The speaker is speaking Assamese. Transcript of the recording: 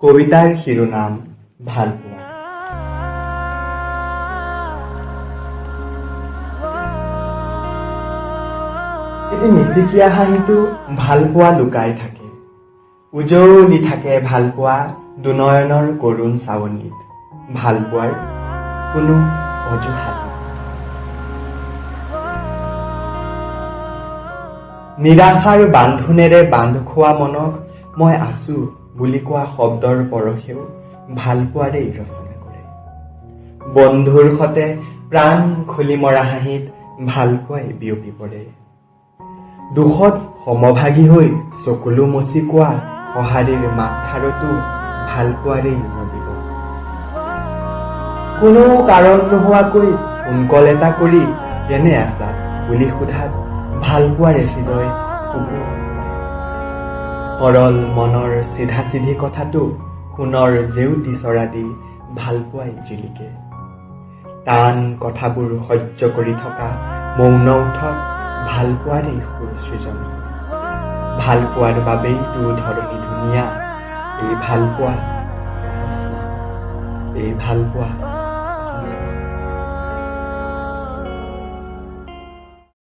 কবিতাৰ শিৰোনাম ভালপোৱা। এটি মিচিকীয়া হাঁহিটো ভালপোৱা লুকাই থাকে, উজলি থাকে ভালপোৱা দুনয়নৰ কৰুণ চাৱনিত। ভালপোৱাৰ কোনো অজুহাত নাই। নিৰাশাৰ বান্ধোনেৰে বান্ধ খোৱা মনক মই আছো বুলি কোৱা শব্দৰ পৰশেও ভালপোৱাৰেই ৰচনা কৰে। বন্ধুৰ সতে প্ৰাণ খুলি মৰা হাঁহিত ভালপোৱাই বিয়পি পৰে। দুখত সমভাগী হৈ চকুলো মচি কোৱা সঁহাৰিৰ মাতষাৰতো ভালপোৱাৰেই নদীব। কোনো কাৰণ নোহোৱাকৈ ফোনকল এটা কৰি কেনে আছা বুলি সোধাত ভালপোৱাৰে হৃদয় উপচি পৰে। সৰল মনৰ চিধা চিধি কথাটো সোণৰ জেউতি চৰা দি ভালপোৱাই জিলিকে। টান কথাবোৰ সহ্য কৰি থকা মৌন ওঠত ভালপোৱাৰেই সুৰ সৃজন হয়। ভালপোৱাৰ বাবেইতো ধৰণী ধুনীয়া। এই ভালপোৱা সহজ নহয়, এই ভালপোৱা